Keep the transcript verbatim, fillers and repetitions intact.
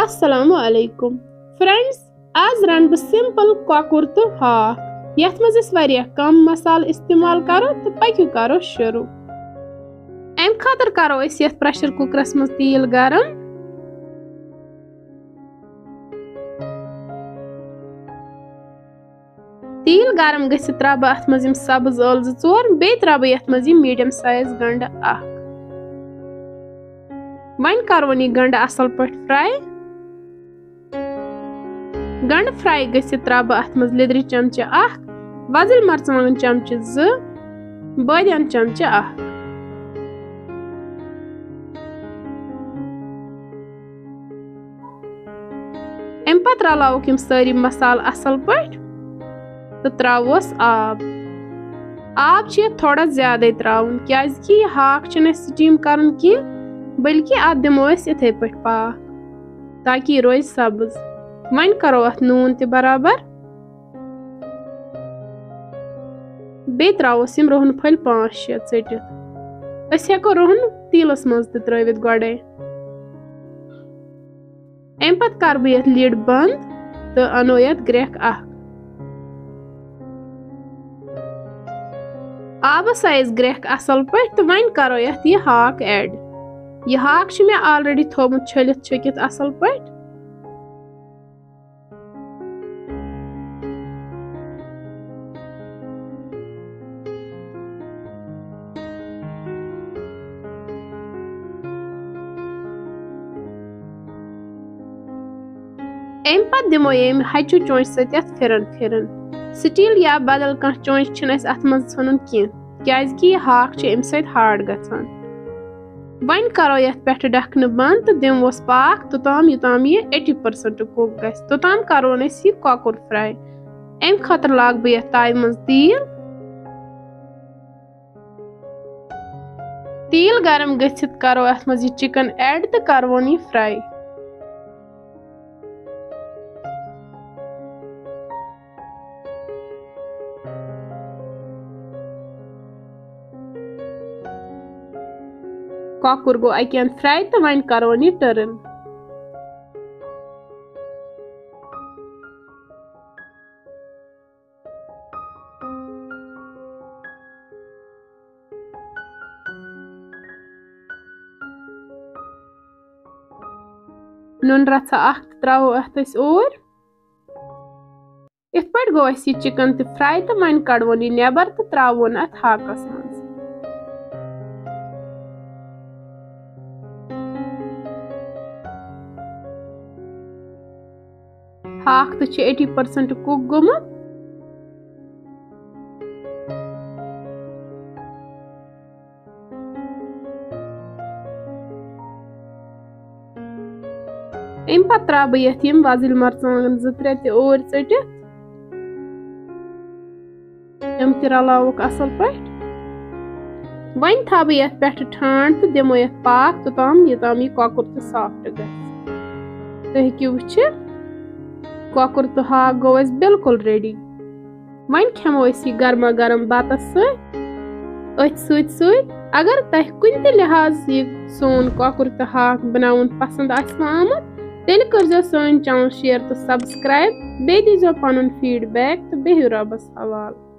السلام علیکم فرینڈز، آز رَنہٕ بہٕ سمپل کۄکُر تہٕ ہاکھ، یَتھ منٛز أسۍ واریاہ کم مسالہٕ استعمال کرو۔ تہٕ پٔکِو کرو شروع۔ اَمہِ خٲطرٕ کرو أسۍ یَتھ پریشر کُکرَس منٛز تیٖل گرم۔ تیٖل گرم گٔژھِتھ ترٛاوٕ بہٕ اَتھ منٛز یِم سبٕز ٲلہٕ زٕ ژور، بیٚیہِ ترٛاوٕ بہٕ یَتھ منٛز یِم میٖڈیم سایز گنٛڈٕ اَکھ۔ وۄنۍ کَرون یہِ گنٛڈٕ اَصٕل پٲٹھۍ fry۔ گنٛڈٕ fry گٔژھِتھ ترٛاوٕ بہٕ اَتھ منٛز لیٚدرِ چمچہٕ اَکھ، وۄزٕلۍ مرژٕوانٛگن چمچہٕ زٕ، بٲدیان چمچہٕ اَکھ۔ اَمہِ پتہٕ رلاوُکھ یِم سٲری مسالہٕ اَصٕل پٲٹھۍ تہٕ ترٛاووس آب۔ آب چھُ یَتھ تھوڑا زیادَے ترٛاوُن، کیٛازِ کہِ یہِ ہاکھ چھُنہٕ اَسہِ steam کَرُن کینٛہہ، بلکہِ اَتھ دِمو أسۍ یِتھَے پٲٹھۍ پاکھ، تاکہِ یہِ روزِ سبٕز۔ وۄنۍ کَرو اَتھ نوٗن تہِ برابر۔ بیٚیہِ ترٛاووس یِم رُہن پھٔلۍ پانٛژھ شےٚ ژٔٹِتھ۔ أسۍ ہٮ۪کو رُہن تیٖلَس منٛز تہِ ترٛٲوِتھ گۄڈَے۔ اَمہِ پتہٕ کَرٕ بہٕ یَتھ lid بنٛد تہٕ اَنو یَتھ گرٛٮ۪کھ اَکھ۔ آبَس آیَس گرٛٮ۪کھ اَصٕل پٲٹھۍ تہٕ وۄنۍ کَرو یَتھ یہِ ہاکھ add۔ یہِ ہاکھ چھُ مےٚ already تھوٚومُت چھٔلِتھ چھُکِتھ اَصٕل پٲٹھۍ۔ اَمہِ پتہٕ دِمو ییٚمہِ ہَچُو چونچہِ سۭتۍ اَتھ پھِرن پھِرن۔ Steel یا بدل کانٛہہ چونچہِ چھُنہٕ اَسہِ اَتھ منٛز ژھٕنُن کینٛہہ، کیٛازِ کہِ یہِ ہاکھ چھُ اَمہِ سۭتۍ hard گژھان۔ وۄنۍ کرو یَتھ پٮ۪ٹھٕ ڈھکنہٕ بنٛد تہٕ دِموس پاکھ توٚتام یوٚتام یہِ eighty percent cook گژھِ، توٚتام کرون أسۍ یہِ کۄکُر fry۔ اَمہِ خٲطرٕ لاگہٕ بہٕ یَتھ تاوِ منٛز تیٖل۔ تیٖل گرم گٔژھِتھ کرو اَتھ منٛز یہِ chicken add تہٕ کرون یہِ fry۔ کۄکُر گوٚو اَکہِ اَندٕ fry تہٕ وۄنۍ کرون یہِ turn۔ نُن رَژھا اَکھ تہٕ ترٛاوو اَتھ أسۍ اوٗرۍ۔ یِتھ پٲٹھۍ گوٚو اَسہِ یہِ chicken تہِ fry تہٕ وۄنۍ کَڑوون یہِ نٮ۪بر تہٕ ترٛاوون اَتھ ہاکَس منٛز۔ ہاکھ تہِ چھُ eighty percent cook گوٚمُت۔ اَمہِ پتہٕ ترٛاوٕ بہٕ یَتھ یِم وۄزٕلۍ مرژٕوانٛگن زٕ ترٛےٚ تہِ اوٗرۍ ژٔٹِتھ۔ یِم تہِ رلاوُکھ اَصٕل پٲٹھۍ۔ وۄنۍ تھاوٕ بہٕ یَتھ پٮ۪ٹھٕ ٹھانٛڈ تہٕ دِمو یَتھ پاکھ توٚتام، یوٚتام یہِ کۄکُر تہِ soft گژھِ۔ تُہۍ ہیٚکِو وٕچھِتھ، کۄکُر تہٕ ہاکھ گوٚو اَسہِ بِلکُل ready۔ وۄنۍ کھٮ۪مو أسۍ یہِ گرما گرم بَتَس سۭتۍ۔ أتھۍ سۭتۍ سۭتۍ اگر تۄہہِ کُنہِ تہِ لحاظ یہِ سون کۄکُر تہٕ ہاکھ بناوُن پسنٛد آسہِ وۄنۍ آمُت، تیٚلہِ کٔرزیو سٲنۍ channel share تہٕ subscribe، بیٚیہِ دیٖزیو پنُن feedback تہٕ بِہِو رۄبَس حوالہٕ۔